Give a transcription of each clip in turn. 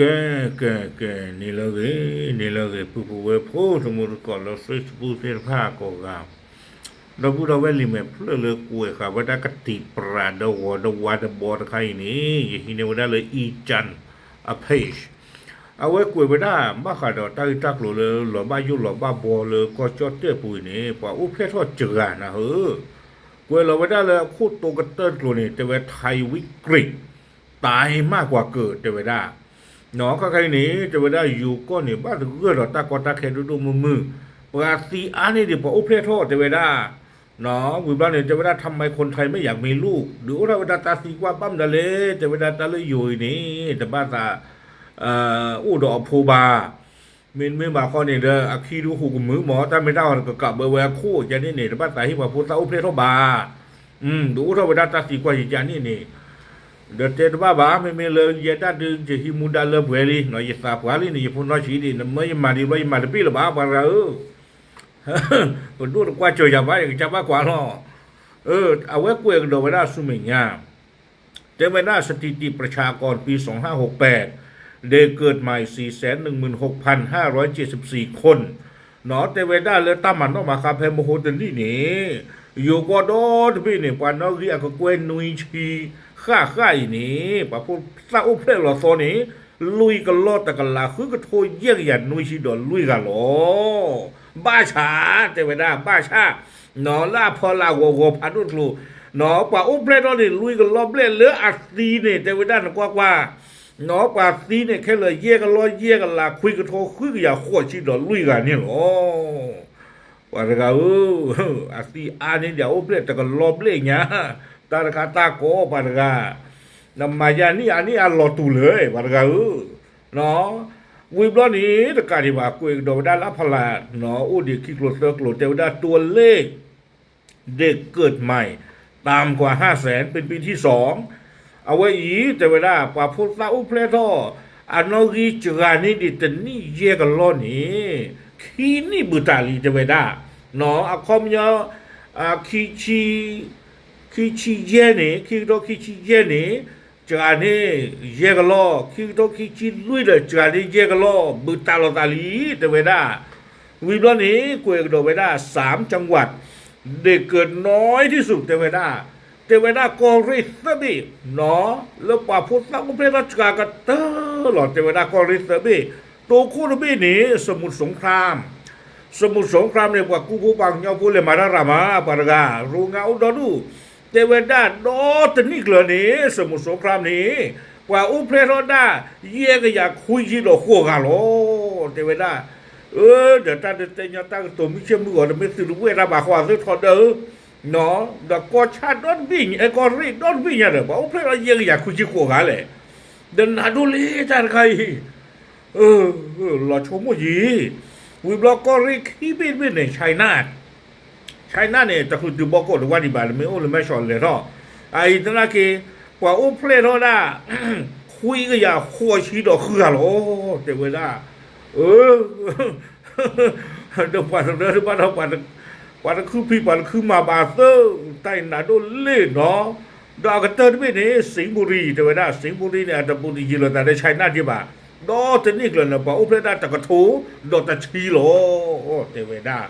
ကဲ ကဲ ကဲ န့ၣ်လၢဂ့ၤ န့ၣ်လၢဂ့ၤ ပုၢ်ဖိဝဲၢ်ဖိ သမူသကိးလၢ Facebook သ့ၣ်တဖၣ်ကိးဂၤ, ဒီပုၢ်ဒီဝဲၢ်လံာ်မဲာ်ဖျၢၣ်လၢကွဲးဃာ်ဝဲဒၣ်ကသံၣ်ပြၢဒီးဂီၤဒီးဝါဒီးဘီတခါအံၤန့ၣ် ယဟံးန့ၢ်ဝဲဒၣ်လၢ အံကၠၣ် အ page အဝဲကွဲးဝဲဒၣ် ဘၣ်ဃးဒီးတၢ်ဂ့ၢ်တၢ်ကျိၤလၢလီၤဘၣ်ယိၣ်လီၤဘၣ်ဘီလၢကီၢ်ကၠီၣ်တဲၣ်ပူၤအံၤန့ၣ် ပှၤအိၣ်ဖျဲၣ်ထီၣ်စှၤနၤဧၢ, ကွဲးလီၤဝဲဒၣ်လၢအခိၣ်တီကတၢၢ်တကျိၤန့ၣ် တဲဝဲ ไทยวิกฤต ตายมากกว่าเกิด တဲဝဲဒၣ် ခါခါအံၤန့ၣ် တဲဝဲဒၣ်ယိၤကီၢ်န့ၣ် ဘၣ်သဂၢၢ်ဒီးတၢ်ကီတၢ်ခဲဒိၣ်ဒိၣ်မုၢ်မုၢ်, ပှၤသံအါန့ၢ်ဒံးပှၤအိၣ်ဖျဲၣ်ထီၣ် တဲဝဲဒၣ်, ဝံၤဘျီန့ၣ် တဲဝဲဒၣ် ทำไมคนไทยไม่อยากมีลูก ဒုးအိၣ်ထီၣ်ဝဲဒၣ်တၢ်သံကွၢ်ဘၣ်မနုၤလဲၣ် တဲဝဲဒၣ်တၢ်လၢယိၤအံၤန့ၣ် တဘၣ်သး အိၣ်ဒီးအဖိဘၣ် မ့တမ့ၢ်ဘၣ်ဃီန့ၣ်ဒီး အခံဒုးဟူးကမုာ်မး တၢ်မ့ၢ်တၢ်အီၤတကကးဘၢဝဲအခိၣ် ကန့ၣ်န့ၣ် တဘၣ်သးဟ့ၣ်ပှၤဖိသၣ်အိၣ်ဖျဲၣ်ထီၣ်ဘၣ်, ဒုးအိၣ်ထီၣ်ဝဲဒၣ်တၢ်သံကွၢ်ယကန့ၣ်န့ၣ်, ဒီးတဲတဘၣ်ဘၣ် မ့မ့ၢ်လၢယဲဒၣ်ဒုး ယဟံးမူဒါလၢပှဲၤလံ ယသးပှၢ်လံန့ၣ် ယဖိနီၢ်ဆံးဒံး နမၢယမၤဒံးဘျီ ယမၤတပ့ၢ်လၢၤဘၣ် ပှၤတဂၤဧၢ, ပဒိၣ်တကွၢ်ကၠီၤယၤဘၣ် ယကစၢ်ဘၣ်ကွၢ်လီၤ, အဝဲကွဲးကဒီးဝဲဒၣ်ဆူမဲာ်ညါ တဲဝဲဒၣ် สถิติประชากรปีสองห้าหกแปด เด็กเกิดใหม่สี่แสนหนึ่งหมื่นหกพันห้าร้อยเจ็ดสิบสี่คน တဲဝဲဒၣ်လၢတၢ်မၤနီၣ်မၤဃါဖဲမဟိတနံၣ်န့ၣ် ယိၤကီၢ်ဒီတဘ့ၣ်န့ၣ် ပှၤနီၣ်ဂံၢ်အကကွဲၢ်နွံဆံဃၣ်ဃၣ်အံၤန့ၣ် ပှၤဖိသၣ်အိၣ်ဖျဲၣ်လီၤသီန့ၣ် လွံၢ်ကလီၢ်တကလးဃုကထိယဲၢ်ကယၤနွံဆံဒီးလွံၢ်ဂၤလီၤ. ဘၣ်ဆၣ် တဲဝဲဒၣ် ဘၣ်ဆၣ် လၢအဖီလာ်ဂီၤဂီၤဖးဒိၣ်တကျိၤ ပှၤအိၣ်ဖျဲၣ်ထီၣ်န့ၣ် လွံၢ်ကလီၢ်ဘျဲၣ်လၢအသံန့ၣ် တဲဝဲဒၣ်နကွၢ်ကွၢ် ပှၤသံန့ၣ် ခဲလၢာ်ယဲၢ်ကလီၢ်ယဲၢ်ကလးခွံကထိဃုကယၤဃိးဆံဒီးလွံၢ်ဂၤန့ၣ်လီၤ. ပှၤတဂၤဧၢ, အသံအါန့ၢ်ဒံးအအိၣ်ဖျဲၣ်တကလီၢ်ဘျဲၣ်ညါ, တၢ်တခါတၢ်ကီပှၤတဂၤ, နမၤယၤနံၣ်အါနံၣ်အါလီၤတူာ်လၢၤ ပှၤတဂၤဧၢ, ဝံၤဘျီန့ၣ် တကးဒံးဘၣ် ကွဲးကဒီးဝဲဒၣ်လၢဖီလာ် အိၣ်ဒံးခံကျိၤသၢကျိၤ တဲဝဲဒၣ် ตัวเลขเด็กเกิดใหม่ ต่ำกว่าห้าแสน เป็นปีที่สอง အဝဲအံၤ တဲဝဲဒၣ် ပှၤဖိသၣ်အိၣ်ဖျဲၣ်ထီၣ် အနီၣ်ဂံၢ်စှၤန့ၢ်ဒံးတနံၣ်ယဲၢ်ကလီၢ်န့ၣ် ခံနံၣ်ဘူးတၢ်လံ တဲဝဲဒၣ်, အခီပညီ ခံဆံ ခံဆံယဲၢ်န့ၣ် ခံကထိခံဆံယဲၢ်န့ၣ် စှၤန့ၢ်ယဲၢ်ကလီၢ်, ခံကထိခံဆံလွံၢ်ဒီးစှၤန့ၢ်ယဲၢ်ကလီၢ် ဘူးတၢ်လီၤသးလံ တဲဝဲဒၣ်, ဝံၤဘျီန့ၣ် ကွဲးကဒီးဝဲဒၣ် สามจังหวัด เด็กเกิดน้อยที่สุด တဲဝဲဒၣ်, တဲဝဲဒၣ်ကီၢ်ရ့ၣ်သၢဘ့ၣ် လၢပှၤဖိသၣ်အိၣ်ဖျဲၣ်ထီၣ်စှၤကတၢၢ်လီၤ တဲဝဲဒၣ်ကီၢ်ရ့ၣ်သၢဘ့ၣ်, တိခိၣ်တဘ့ၣ်န့ၣ် สมุทรสงคราม สมุทรสงครามန့ၣ် ပှၤကူဖိပှၤကညီဖိလဲၤမၤတၢ်ရၤမး ပှၤတဂၤ โรงงานအိၣ်ဒီဒူၣ်, တဲဝဲဒၣ်ဒီတနံၣ်ကျၢၤန့ၣ် สมุทรสงครามန့ၣ် ပှၤအိၣ်ဖျဲၣ်ထီၣ်ဒၣ် ယဲၢ်ကယၤခွံဆံဒီးဃိးဂၤလီၤ တဲဝဲဒၣ်, အၢ ဒီးတၢ်ဒုးတဲညီတၢ်ကတိၤမုၢ်ဆ့ၣ်မုၢ်ဂီၤ တမ့ၢ်သုးတဝဲၢ်တၢ်ဘၣ်ဃီအသုထီဒါဧၢ, ဒီးကီၢ်ဆၣ်ဒီတဘ့ၣ်ညါ အဲ ကီၢ်ရ့ၣ်ဒီတဘ့ၣ်ညါဒီး ပှၤအိၣ်ဖျဲၣ်ထီၣ်ယဲၢ်ကယၤခွံဆံဃိးဂၤလဲၣ်, ဒီးနၤဒိၣ်လံတၢ်တခါအံၤ လီၤဆိကမိၣ်ယံၤ, ဝံၤဘျီကီၢ်ရ့ၣ်ခံဘ့ၣ်တဘ့ၣ်န့ၣ် China, Chinaန့ၣ် တချုးတုၤဘီကီးတဝၢ်ဒံးဘၣ် နမ့ၢ်အိၣ်လၢမဲၢ်ဆီးလဲၤထီၣ်, အအံၤသနာ်က့ ပှၤအိၣ်ဖျဲၣ်ထီၣ်ဒၣ် ခွံကယၤဃိးဆံဒီးဃုဂၤလီၤ တဲဝဲဒၣ်, အၢ ဒီးပှၤတရၢတဘၣ်ဒီး ပှၤတခုဖံးပှၤတခုမၤဘၣ်သၢ, တၢ်အံၤနၤဒိၣ်လံနီၤ, ဒီးအကတၢၢ်တဘ့ၣ်န့ၣ် စံးဘူရံ တဲဝဲဒၣ် စံးဘူရံန့ၣ် အတဘူးတယံၤလိာ်သးဒီး China ဒံးဘၣ်, ဒီတနံၣ်ကျၢၤန့ၣ် ပှၤအိၣ်ဖျဲၣ်ဒၣ်တကထိဒီးတဆံလီၤ တဲဝဲဒၣ်,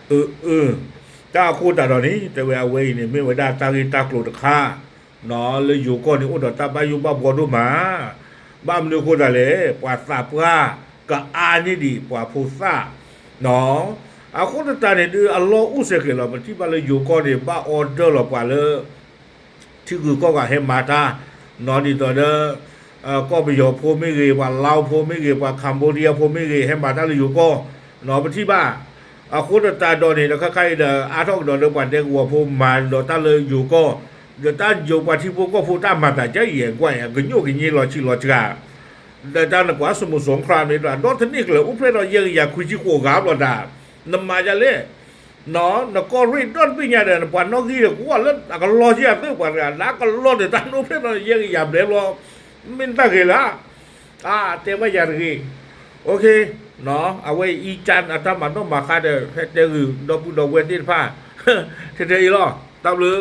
အၢ အၢ တၢ်အဃိသတးဒီးန့ၣ် တဲဝဲအဝဲအံၤန့ၣ် မ့ၢ်ဝဲဒၣ်တၢ်ဂ့ၢ်တၢ်ကျိၤတခါ လၢယိၤကီၢ်န့ၣ်အိၣ်ဒီးတၢ်ဘၣ်ယိၣ်ဘၣ်ဘှီဒိၣ်မး, ဘၣ်မနုၤအဃိသတးလဲၣ် ပှၤသးပှၢ်ကအါန့ၢ်ဒံးပှၤဖိသၣ်, အဃိသတးန့ၣ်ဒုးအလီၢ်အိၣ်စဲးကဲၤလီၤ ပထံၣ်ဘၣ်လၢယိၤကီၢ်န့ၣ် ဘၣ် order လီၤပှၤလၢ ထံဂုၤကီၢ်ဂၤဟဲမၤတၢ်, နီၢ်ဒ်သိးဒီး ကီၢ်ပယီၤဖိမ့ၢ်ဂ့ၤ ပှၤလါဖိမ့ၢ်ဂ့ၤ ပှၤ Cambodia ဖိမ့ၢ်ဂ့ၤ ဟဲမၤတၢ်လၢယိၤကီၢ်, နီၢ်ပထံၣ်ဘၣ်, အဃိသတးဒီးန့ၣ် ဒီးခါခါအံၤဒီး အါထီၣ်ကဒီးလၢပှၤဒဲကဝီၤဖိမၤဒီးတၢ်လၢယိၤကီၢ်, ဒီးတၢ်ယိၤပှၤထံဖိကီၢ်ဖိတၢ်မၤသးကဲအံၤ ကွၢ်အကညိၣ်ကည့လီၤဆံးလီၤစှၤ ဒီးတၢ်နကွၢ် စမူၣ်စိၤခရၣ်မ့ၢ်တၢ် ဒီတနံၣ်ကျၢၤ အိၣ်ဖျဲၣ်ဒီးယဲၢ်ကယၤခွံဆံဃိးဂၤဘျီတၢ်, နမၤဒ်လဲၣ်, နကီၢ်ရ့ၣ်ဒီတဘ့ၣ်ညါဒီး နပှၤနီၣ်ဂံၢ်ဒီးကဝီၤလၢအကလီၢ်ယၤသုးပှၤတဂၤ လၢအကလီၢ်ဒီးတၢ်အိၣ်ဖျဲၣ်ဒီးယဲၢ်ကယၤဘျဲၣ်ဘျီ, မ့ၢ်တၢ်ဂ့ၤလၢ အါ တဲဘၣ်ယၤတဂ့ၤ, အဝဲအံၤ အံကၠၢ် အတၢ်မၤနီၣ်မၤဃါဒီး ဟဲတဲဂုာ်ဒီပုၢ်ဒီဝဲၢ်သ့ၣ်တဖၣ် ထဲထဲအံၤလီၤ. တၢ်ဘျုး